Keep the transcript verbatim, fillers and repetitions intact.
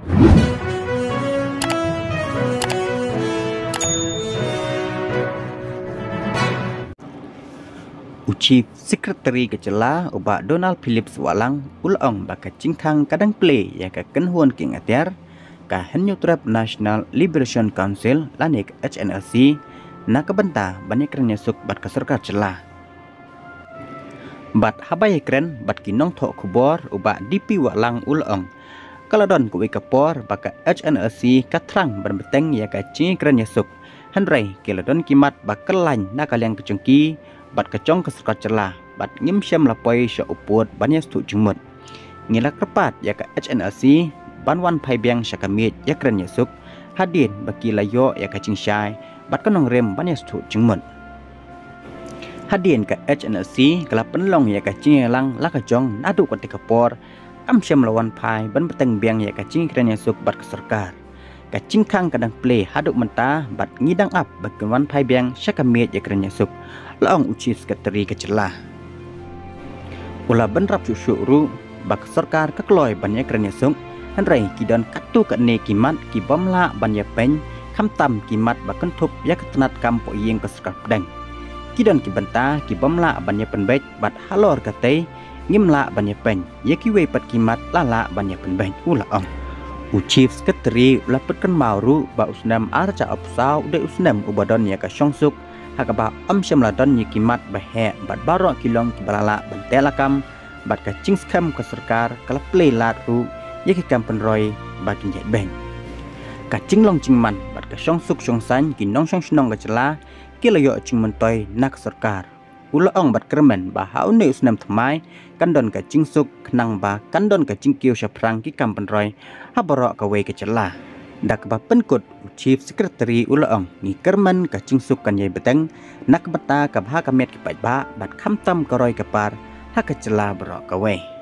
U Chief Secretary ka jylla, u Bah Donald Phillips Wahlang, u la ong ba ka jingkhang ka dang plie ïa ka kynhun kieng atiar ka Hynñiewtrep National Liberation Council lane ka H N L C, na ka bynta ban ïakren ïasuk bad ka sorkar jylla. Bad haba ïakren bad ki nongthoh khubor, u Bah D P Wahlang u la ong, ka la don kawei ka por ba ka H N L C ka thrang ban bteng ïa ka jingïakren ïasuk, hynrei ki la don ki mat ba kyllain na ka liang ka jong ki bad ka jong ka sorkar jylla, bad ngim shym la poi sha u pud ban ïasngewthuh jingmut. Ngi la kyrpad ïa ka H N L C ban wan phai biang sha ka miej ïakren ïasuk, hadien ba ki la ïoh ïa ka jingshai bad ka nongrim ban ïasngewthuh jingmut. Hadien ka H N L C ka la pynlong ïa ka jingïalang la ka jong, naduh katei ka por kam shym la wan phai ban bteng biang ïa ka jingïakren ïasuk bad ka sorkar. Ka jingkhang ka dang plie haduh mynta bad ngi dang ap ba kin wan phai biang sha ka miej ïakren ïasuk, la ong u Chief Secretary ka jylla. U la bynrap shuh shuh ruh ba ka sorkar ka kloi ban ïakren ïasuk, hynrei ki don katto katne ki mat ki bym lah ban ïapeiñ, khamtam ki mat ba kynthup ïa ka tnat kam poh ïing ka sorkar pdeng. Ki don ki bynta ki bym lah ban ïapynbeit bad halor katei ngim lah ban ïapeiñ. Ïa kiwei pat ki mat la lah ban ïapynbeit, u la ong. U Chief Secretary u la pynkynmaw ruh ba u snem ar hajar arphew saw u dei u snem uba don ïa ka shongsuk, ha kaba ym shym la don ïa ki mat ba heh bad baroh ki long kiba la lah ban teh lakam, bad ka jingskhem ka sorkar ka la plie lad ruh ïa ki kam pynroi ba kin ïaid beit. Ka jinglong jingman bad ka shongsuk shongsaiñ ki nongshong shnong ka jylla ki la ïoh jingmyntoi na ka sorkar. U la ong bad kyrmen ba ha une u snem thymmai kan don ka jingsuk, khnang ba kan don ka jingkiew shaphrang ki kam pynroi ha baroh kawei ka jylla. Da kaba pynkut, u Chief Secretary u la ong, ngi kyrmen ka jingsuk kan ïai bteng na ka bynta ka bha ka miat ki paidbah bad khamtam ka roi ka par ha ka jylla baroh kawei.